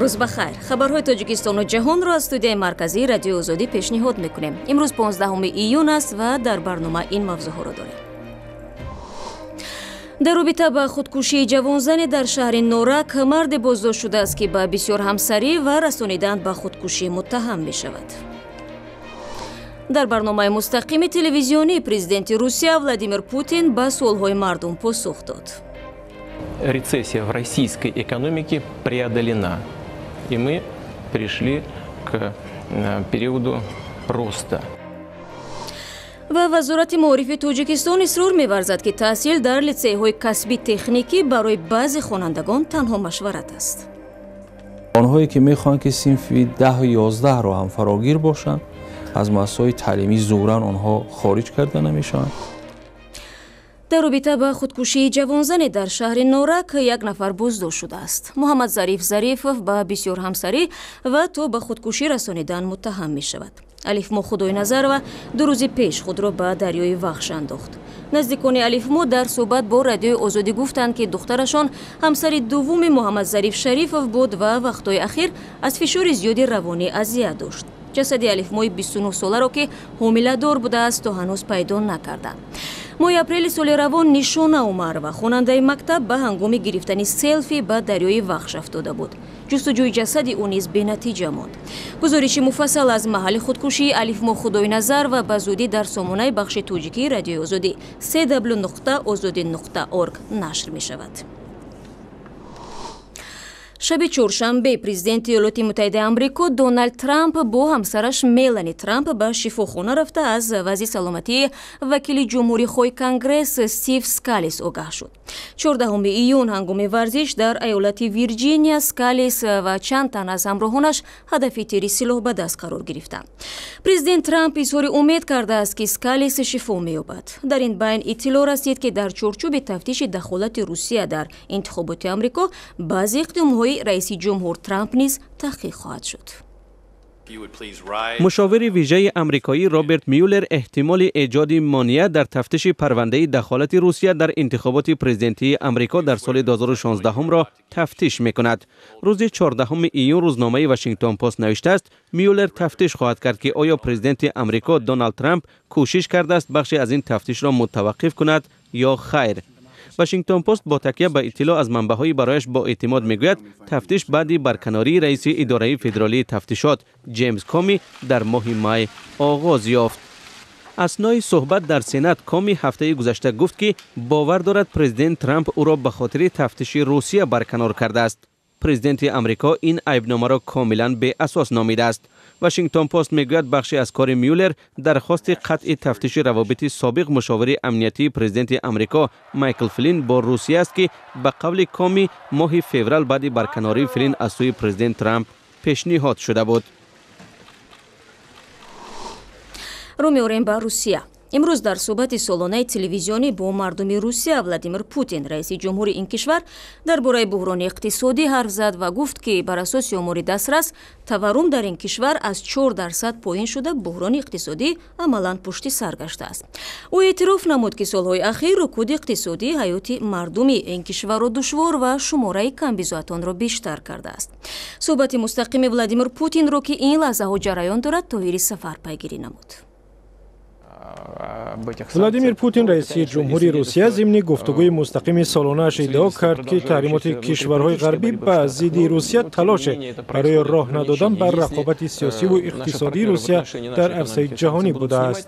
Рӯз ба хайр. Хабарҳои Тоҷикистону ҷаҳонро аз студияи марказии Радиои Озодӣ пешниҳод мекунем. Имрӯз 15 июн аст ва дар барнома ин мавзӯъҳоро дорем. Дар робита ба худкушии ҷавонзане дар шаҳри Норак марде боздошт шудааст, ки ба бисёр ҳамсарӣ ва расонидан ба худкушӣ муттаҳам мешавад. Дар барномаи мустақими телевизионӣ президенти Русия Владимир Путин ба суолҳои мардум посух дод. Рецессия в российской экономике преодолена, и мы пришли к периоду роста. Ва Вазорати маорифи Тоҷикистон исрор меварзад, ки таҳсил дар литсейҳои касби техникӣ барои баъзе хонандагон танҳо машварат аст. Онҳое ки мехоҳанд, ки синфи 10-у 11-ро ҳам фарогир бошанд, аз муассисаҳои таълимӣ зӯран онҳо хориҷ карда намешаванд. Дар робита ба худкушии ҷавонзане дар шаҳри Норак як нафар боздошт шудааст. Муҳаммад Зариф Зарифов ба бисёрҳамсарӣ ва то ба худкушӣ расонидан муттаҳам мешавад. Алифмо Худойназарова 2 рӯзи пеш худро ба дарёи Вахш андохт. Наздикони Алифмо дар суҳбат бо Радиои Озодӣ гуфтанд, ки духтарашон ҳамсари дуввуми Муҳаммад Зариф Шарифов буд ва вақтҳои ахир аз фишори зиёди равонӣ азият дошт. Ҷасади Алифмои 29-соларо, ки ҳомиладор будааст, то ҳанӯз пайдо накарданд. Моҳи апрели соли равон Нишона Умарова, хонандаи мактаб, ба ҳангоми гирифтани селфи ба дарёи Вахш афтода буд. Ҷустуҷӯи ҷасади ӯ низ бенатиҷа монд. Гузориши муфассал аз маҳалли худкушии Алифмо Худойназар ва ба зудӣ дар сомонаи бахши тоҷикии Радиои Озодӣ cw.ozodi.org нашр мешавад. Шаби чоршанбе президенти Иёлоти Муттаҳидаи Амрико Доналд Трамп бо ҳамсараш Мелани Трамп ба шифохона рафта, аз вазъи саломатии вакили ҷумҳурихоҳи Конгресс Стив Скалис огаҳ шуд. 14 июн ҳангоми варзиш дар аёлати Вирҷиния Скалис ва чанд тан аз ҳамроҳонаш ҳадафи тири силоҳ ба даст қарор гирифтанд. Президент Трамп изҳори умед кардааст, ки Скалис шифо меёбад. Дар ин байн иттилоъ расид, ки дар чорчӯби тафтиши дахолати Русия дар интихоботи Амрико баъзе иқдомҳои раиси ҷумҳур Трамп низ таҳқиқ хоҳад шуд. Мушовири вижаи амрикоӣ Роберт Мюллер эҳтимоли эҷоди монеа дар тафтиши парвандаи дахолати Русия дар интихоботи президентии Амрико дар соли 2016-ро тафтиш мекунад. Рӯзи 14 июн рӯзномаи Вашингтон Пост навиштааст, Мюллер тафтиш хоҳад кард, ки оё президенти Амрико Доналд Трамп кӯшиш кардааст бахше аз ин тафтишро мутаваққиф кунад ё хайр. Вашингтон Пост бо такя ба иттилоъ аз манбаъҳои барояш бо эътимод мегӯяд, тафтиш баъди барканории раиси идораи федералии тафтишот Ҷеймс Коми дар моҳи май оғоз ёфт. Аснои суҳбат дар Сенат Коми ҳафтаи гузашта гуфт, ки бовар дорад, президент Трамп ӯро ба хотири тафтиши Русия барканор кардааст. Президенти Амрико ин айбномаро комилан беасос номидааст. Вашингтон Пост мегӯяд, бахше аз кори Мюллер дархости қатъи тафтиши равобити собиқ мушовири амниятии президенти Амрико Майкл Флин бо Русия аст, ки ба қавли Коми моҳи феврал баъди барканории Флин аз сӯи президент Трамп пешниҳод шуда буд. Рӯ меорем ба Русия. Имрӯз дар суҳбати солонаи телевизионӣ бо мардуми Русия Владимир Путин, раиси ҷумҳури ин кишвар, дар бораи буҳрони иқтисодӣ ҳарф зад ва гуфт, ки бар асоси омори дастрас таваррум дар ин кишвар аз 4% поин шуда, буҳрони иқтисодӣ амалан пушти сар гаштааст. Ӯ эътироф намуд, ки солҳои ахир рукуди иқтисодӣ ҳаёти мардуми ин кишварро душвор ва шумораи камбизоатонро бештар кардааст. Суҳбати мустақими Владимир Путинро, ки ин лаҳзаҳо ҷараён дорад, Тоҳири Сафар пайгирӣ намуд. Владимир Путин, раиси ҷумҳури Русия, зимни гуфтугӯи мустақими солонааш иддао кард, ки таҳримоти кишварҳои ғарбӣ ба зидди Русия талоше барои роҳ надодан ба рақобати сиёсиву иқтисодии Русия дар арсаи ҷаҳонӣ будааст.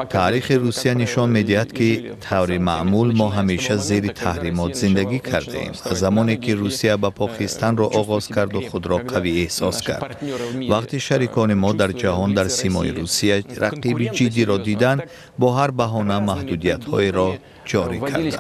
Таърихи Русия нишон медиҳад, ки таври маъмул мо ҳамеша зери таҳримот зиндагӣ кардаем. Аз замоне ки Русия ба по хистанро оғоз карду худро қавӣ эҳсос кард, вақте шарикони мо дар ҷаҳон дар симои Русия рақиби ҷиддиро диданд, бо ҳар баҳона маҳдудиятҳоеро ҷорӣ карданд.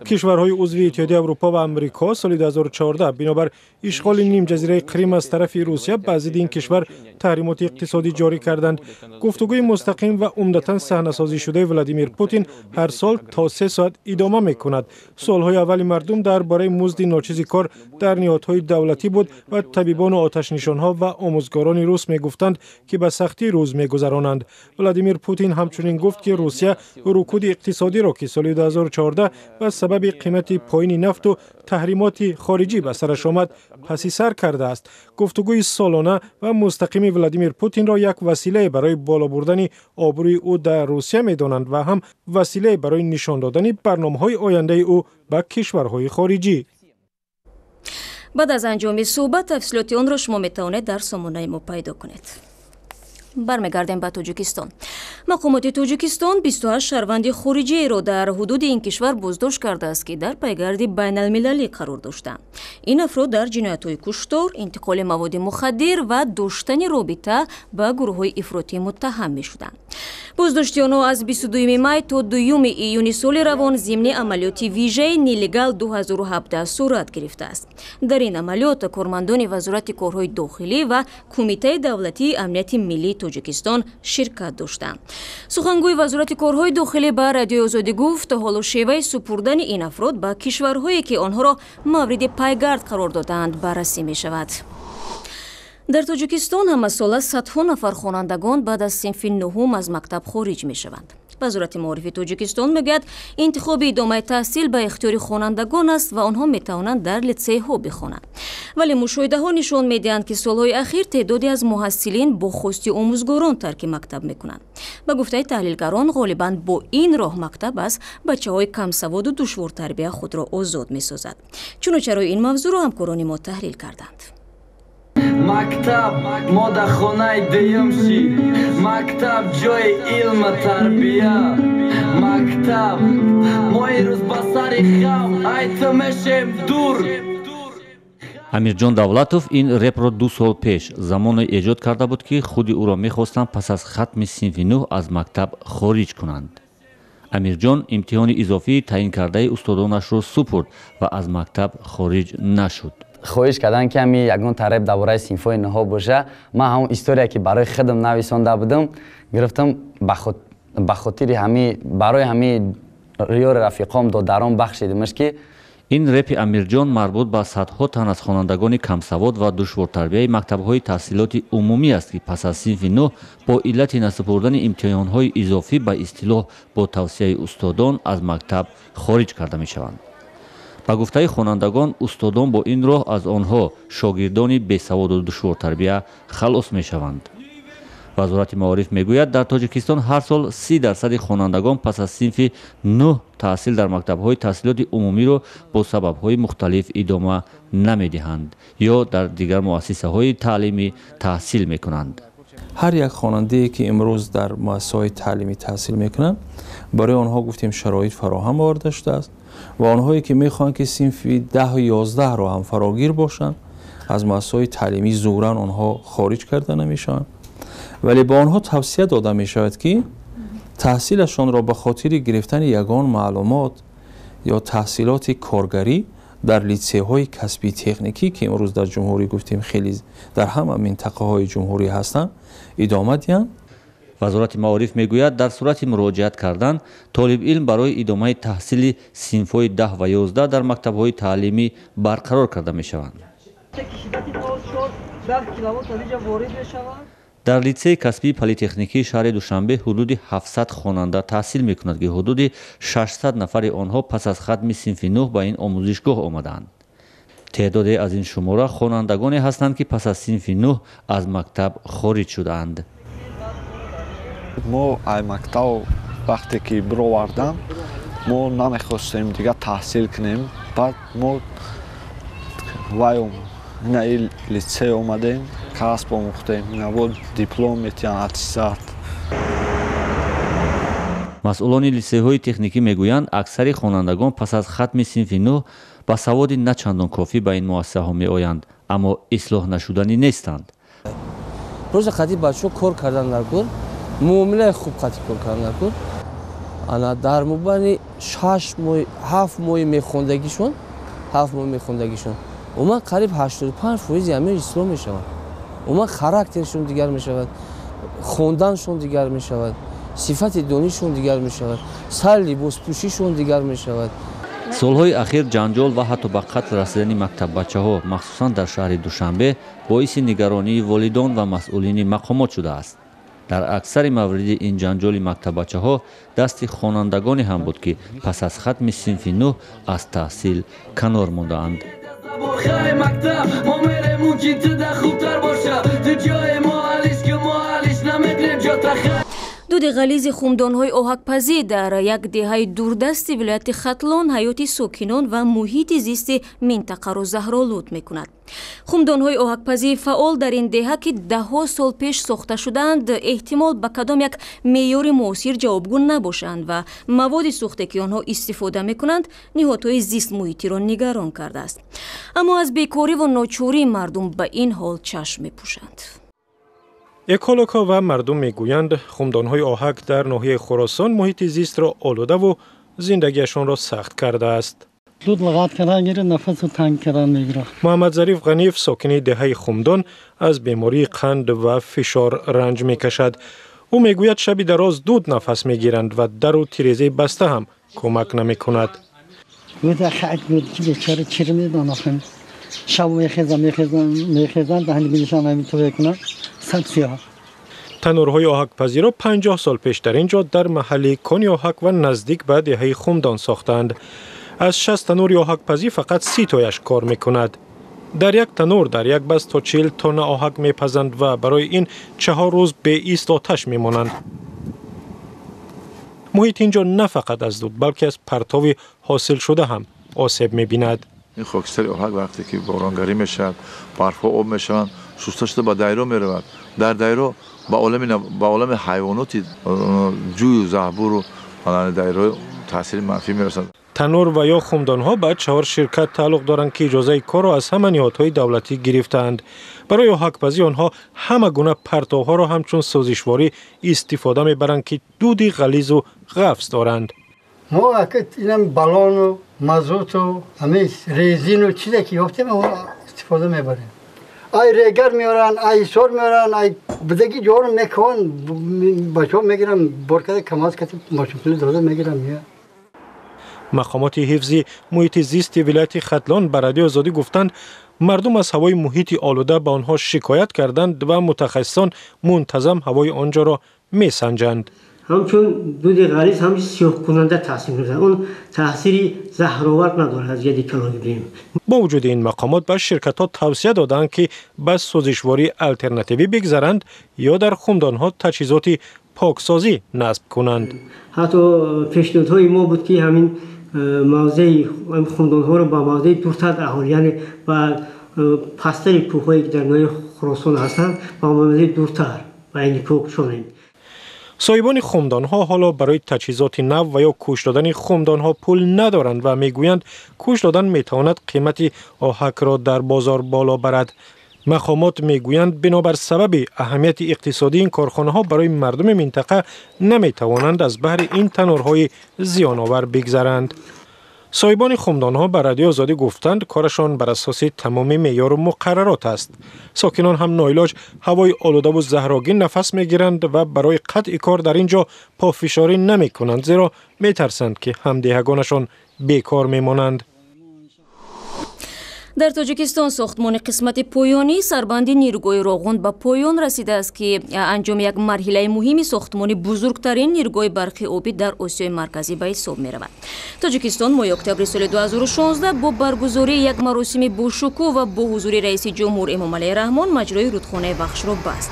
Кишварҳои узви Иттиҳоди Аврупо ва Амрико соли 2014 бинобар ишғоли нимҷазираи Қрим аз тарафи Русия ба зидди ин кишвар таҳримоти иқтисодӣ ҷорӣ карданд. Гуфтугӯи мустақим ва умдатан саҳнасозӣ шудаи Владимир Путин ҳар сол то 3 соат идома мекунад. Суолҳои аввали мардум дар бораи музди ночизи кор дар ниҳодҳои давлатӣ буд ва табибону оташнишонҳо ва омӯзгорони рус мегуфтанд, ки ба сахтӣ рӯз мегузаронанд. Владимир Путин ҳамчунин гуфт, ки Русия рукуди иқтисодиро, ки соли 2014 ба сабаби қимати поини нафту таҳримоти хориҷӣ ба сараш омад, паси сар кардааст. Гуфтугӯи солона ва мустақими Владимир Путинро як василае барои боло бурдани обрӯи ӯ дар Русия медонанд ва ҳам василае барои нишон додани барномаҳои ояндаи ӯ ба кишварҳои хориҷӣ. Баъд аз анҷоми суҳбат тафсилоти онро шумо метавонед дар сомонаи мо пайдо кунед. Бармегардем ба Тоҷикистон. Мақомоти Тоҷикистон 28 шаҳрванди хориҷиеро дар ҳудуди ин кишвар боздошт кардааст, ки дар пайгарди байналмилалӣ қарор доштанд. Ин афрод дар ҷиноятҳои куштор, интиқоли маводи мухаддир ва доштани робита ба гурӯҳҳои ифротӣ муттаҳам мешуданд. Боздошти онҳо аз 22 май то 2 июни соли равон зимни амалиёти вижаи «Нелегал 2017» сурат гирифтааст. Дар ин амалиёт кормандони Вазорати корҳои дохилӣ ва Кумитаи давлатии амнияти миллии Тоҷикистон ширкат доштанд. Сухангӯи Вазорати корҳои дохилӣ ба Радиои Озодӣ гуфт, ҳоло шеваи супурдани ин афрод ба кишварҳое, ки онҳоро мавриди пайгард қарор додаанд, баррасӣ мешавад. Дар Тоҷикистон ҳамасола садҳо нафар хонандагон баъд аз синфи нуҳум аз мактаб хориҷ мешаванд. Вазорати маорифи Тоҷикистон мегӯяд, интихоби идомаи таҳсил ба ихтиёри хонандагон аст ва онҳо метавонанд дар литсейҳо бихонанд. Вале мушоҳидаҳо нишон медиҳанд, ки солҳои ахир теъдоде аз муҳассилин бо хости омӯзгорон тарки мактаб мекунанд. Ба гуфтаи таҳлилгарон, ғолибан бо ин роҳ мактаб аз бачаҳои камсаводу душвортарбия худро озод месозад. Чуну чарои ин мавзӯъро ҳамкорони мо таҳлил карданд. Мактаб мо дар хонаи дуюм шид, мактаб ҷои илма тарбия, мактаб мо ирӯз ба сари хам ай ту мешем дур. Амирҷон Давлатов ин репро 2 сол пеш замоне эҷод карда буд, ки худи ӯро мехостанд пас аз хатми синфи нӯҳ аз мактаб хориҷ кунанд. Амирҷон имтиҳони изофии таъин кардаи устодонашро супурд ва аз мактаб хориҷ нашуд. Хоҳиш кардам, ки ҳами ягон тареб дар бораи синфҳои нӯҳҳо боша. Ман ҳамон история, ки барои худам нависонда будам, гирифтам ба хотири ҳами барои ҳами риёри рафиқом додарон бахшидимаш ки. Ин репи Амирҷон марбут ба садҳо тан аз хонандагони камсавод ва душвортарбияи мактабҳои таҳсилоти умумӣ аст, ки пас аз синфи нӯҳ бо иллати насупурдани имтиҳонҳои изофӣ, ба истилоҳ бо тавсияи устодон, аз мактаб хориҷ карда мешаванд. Ба гуфтаи хонандагон, устодон бо ин роҳ аз онҳо шогирдони бесаводу душвортарбия халос мешаванд. Вазорати маориф мегӯяд, дар Тоҷикистон ҳар сол 30% хонандагон пас аз синфи нӯҳ таҳсил дар мактабҳои таҳсилоти умумиро бо сабабҳои мухталиф идома намедиҳанд ё дар дигар муассисаҳои таълимӣ таҳсил мекунанд. Ҳар як хонандае, ки имрӯз дар муассисаҳои таълимӣ таҳсил мекунанд, барои онҳо гуфтем шароит фароҳам оварда шудааст ва онҳое, ки мехоҳанд, ки синфи 10-у 11-ро ҳам фарогир бошанд, аз муассисаҳои таълимӣ зӯран онҳо хориҷ карда намешаванд, вале ба онҳо тавсия дода мешавад, ки таҳсилашонро ба хотири гирифтани ягон маълумот ё таҳсилоти коргарӣ дар литсейҳои касбии техникӣ, ки имрӯз дар ҷумҳурӣ гуфтем хеле дар ҳама минтақаҳои ҷумҳурӣ ҳастанд, идома диҳанд. Вазорати маориф мегӯяд, дар сурати муроҷиат кардан толибилм барои идомаи таҳсили синфҳои 10 ва 11 дар мактабҳои таълимӣ барқарор карда мешаванд. Дар литсеи касбии политехникии шаҳри Душанбе ҳудуди 700 хонанда таҳсил мекунад, ки ҳудуди 600 нафари онҳо пас аз хатми синфи нӯҳ ба ин омӯзишгоҳ омадаанд. Теъдоде аз ин шумора хонандагоне ҳастанд, ки пас аз синфи нӯҳ аз мактаб хориҷ шудаанд. Мо ай мактаб вақте ки бировардам, мо намехостем дигар таҳсил кунем. Баъд мо вай ина литсей омадем, касб омӯхтем, инаво диплом метиҳанд, аттестат. Масъулони литсейҳои техникӣ мегӯянд, аксари хонандагон пас аз хатми синфи нӯҳ ба саводи на чандон кофӣ ба ин муассисаҳо меоянд, аммо ислоҳ нашуданӣ нестанд. Просто қати бачаҳо кор кардан накун, муомилаи хуб қати кор кардан накун. Ана дар мобайни 6 моҳ, 7 моҳи мехондагишон, 7 моҳи мехондагишон умуман қариб 85% ҳамин ислоҳ мешаванд. Умуман характершон дигар мешавад, хонданшон дигар мешавад, сифати донишшон дигар мешавад, сар либоспӯшишон дигар мешавад. Солҳои ахир ҷанҷол ва ҳатто ба қатл расидани мактаббачаҳо, махсусан дар шаҳри Душанбе, боиси нигаронии волидон ва масъулини мақомот шудааст. Дар аксари мавриди ин ҷанҷоли мактаббачаҳо дасти хонандагоне ҳам буд, ки пас аз хатми синфи 9 аз таҳсил канор мондаанд. Дуди ғализи хумдонҳои оҳакпазӣ дар як деҳаи дурдасти вилояти Хатлон ҳаёти сокинон ва муҳити зисти минтақаро заҳролуд мекунад. Хумдонҳои оҳакпазии фаъол дар ин деҳа, ки даҳҳо сол пеш сохта шудаанд, эҳтимол ба кадом як меъёри муосир ҷавобгӯ набошанд ва маводи сӯхте, ки онҳо истифода мекунанд, ниҳодҳои зистмуҳитиро нигарон кардааст. Аммо аз бекорӣ ва ночории мардум ба ин ҳол чашм мепӯшанд. Экологҳо ва мардум мегӯянд, хумдонҳои оҳак дар ноҳияи Хуросон муҳити зистро олудаву зиндагиашонро сахт кардааст. Дуд лағат кардан гирад, нафасу танг кардан мегирад. Муҳаммадзариф Ғаниев, сокини деҳаи Хумдон, аз бемории қанд ва фишор ранҷ мекашад. Ӯ мегӯяд, шаби дароз дуд нафас мегиранд ва дару тирезаи баста ҳам кӯмак намекунад. Шаб мехезам, мехезам, мехезам, даҳани бинишам ҳамин то мекунам, сад сиёҳ. Танурҳои оҳакпазиро 50 сол пеш дар ин ҷо дар маҳалли кони оҳак ва наздик ба деҳаи Хумдон сохтаанд. Аз 60 танури оҳакпазӣ фақат 30 тояш кор мекунад. Дар як танур дар як бас то 40 тонна оҳак мепазанд ва барои ин 4 рӯз беист оташ мемонанд. Муҳит ин ҷо на фақат аз дуд, балки аз партови ҳосилшуда ҳам осеб мебинад. Ин хокистари оҳак вақте ки боронгарӣ мешавад, барфҳо об мешаванд, шуста шуда ба дайро меравад. Дар дайро ба олами ҳайвоноти ҷӯю заҳбуру дайро таъсири манфӣ мерасонад. Танур ва ё хумдонҳо ба 4 ширкат тааллуқ доранд, ки иҷозаи корро аз ҳама ниҳодҳои давлатӣ гирифтаанд. Барои оҳакпазӣ онҳо ҳама гуна партовҳоро ҳамчун сӯзишворӣ истифода мебаранд, ки дуди ғализу ғафз доранд. Мо инам балону мазоту ҳамин резину чизе ки ёфтем, истифода мебарем. Ай регар меоранд, ай ҳисор меоранд, ай бидаги ҷоро мекунанд, бачаҳо мегиранд, бор карда камаз кати мошинпули дода мегиранд, меоянд. Мақомоти ҳифзи муҳити зисти вилояти Хатлон ба Радиои Озодӣ гуфтанд, мардум аз ҳавои муҳити олуда ба онҳо шикоят карданд ва мутахассисон мунтазам ҳавои он ҷоро месанҷанд. Ҳамчун дуди ғализ ҳамчун сиёҳкунанда таъсир мекунад. Он таъсири заҳровар надорад аз ҷиҳати экологӣ бигӯем. Бо вуҷуди ин, мақомот ба ширкатҳо тавсия доданд, ки ба сӯзишвории алтернативӣ бигзаранд ё дар хумдонҳо таҷҳизоти поксозӣ насб кунанд. Ҳатто пешниҳодҳои мо буд, ки ҳамин мавзеи хумдонҳоро ба мавзеи дуртар аҳолӣ, яъне ба пасттари кӯҳҳое, ки дар ноҳияи Хуросон ҳастанд, ба мавзеи дуртар ба ин кӯҳ кушонем. Соҳибони хумдонҳо ҳоло барои таҷҳизоти нав ва ё кӯш додани хумдонҳо пул надоранд ва мегӯянд, кӯш додан метавонад қимати оҳакро дар бозор боло барад. Мақомот мегӯянд, бинобар сабаби аҳамияти иқтисодии ин корхонаҳо барои мардуми минтақа наметавонанд аз баҳри ин танурҳои зиёновар бигзаранд. Соҳибони хумдонҳо ба Радиои Озодӣ гуфтанд, корашон бар асоси тамоми меъёру муқаррарот аст. Сокинон ҳам ноилоҷ ҳавои олудаву заҳрогин нафас мегиранд ва барои қатъи кор дар ин ҷо пофишорӣ намекунанд, зеро метарсанд, ки ҳамдеҳагонашон бекор мемонанд. Дар Тоҷикистон сохтмони қисмати поёнии сарбанди нирӯгоҳи Роғун ба поён расидааст, ки анҷоми як марҳилаи муҳими сохтмони бузургтарин нирӯгоҳи барқи обӣ дар Осиёи Марказӣ ба ҳисоб меравад. Тоҷикистон моҳи октябри соли 2016 бо баргузории як маросими бошукӯҳ ва бо ҳузури раиси ҷумҳур Эмомалӣ Раҳмон маҷрои рудхонаи Вахшро баст.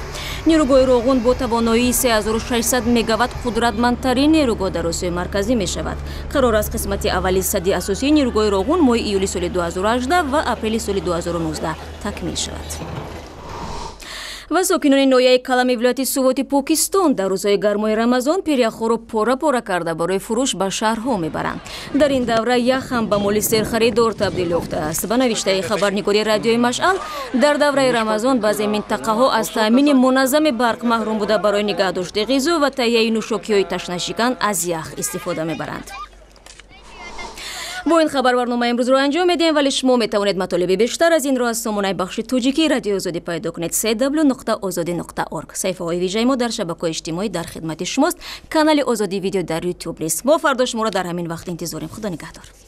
Нирӯгоҳи Роғун бо тавоноии 3600 мегаватт қудратмандтарин нерӯгоҳ дар Осиёи Марказӣ мешавад. Қарор аст қисмати аввали садди асосии нирӯгоҳи Роғун моҳи июли соли 2018 ва апрели соли 2019 такмил шавад. Ва сокинони ноҳияи Калами вилояти Сувоти Покистон дар рӯзҳои гармои Рамазон пиряхҳоро пора-пора карда барои фурӯш ба шаҳрҳо мебаранд. Дар ин давра ях ҳам ба моли серхаридор табдил ёфтааст. Ба навиштаи хабарнигори радиои Машъал, дар давраи Рамазон баъзе минтақаҳо аз таъмини муназзами барқ маҳрум буда, барои нигаҳдошти ғизо ва таҳияи нӯшокиҳои ташнашикан аз ях истифода мебаранд. Бо ин хабар барномаи имрӯзро анҷом медиҳем, вале шумо метавонед матолиби бештар аз инро аз сомонаи бахши тоҷикии Радиои Озодӣ пайдо кунед: cw.ozodi.org. Саҳифаҳои вижаи мо дар шабакаҳои иҷтимоӣ дар хидмати шумост. Канали Озодӣ видео дар Ютуб низ. Мо фардо шуморо дар ҳамин вақт интизорем. Худо нигаҳдор.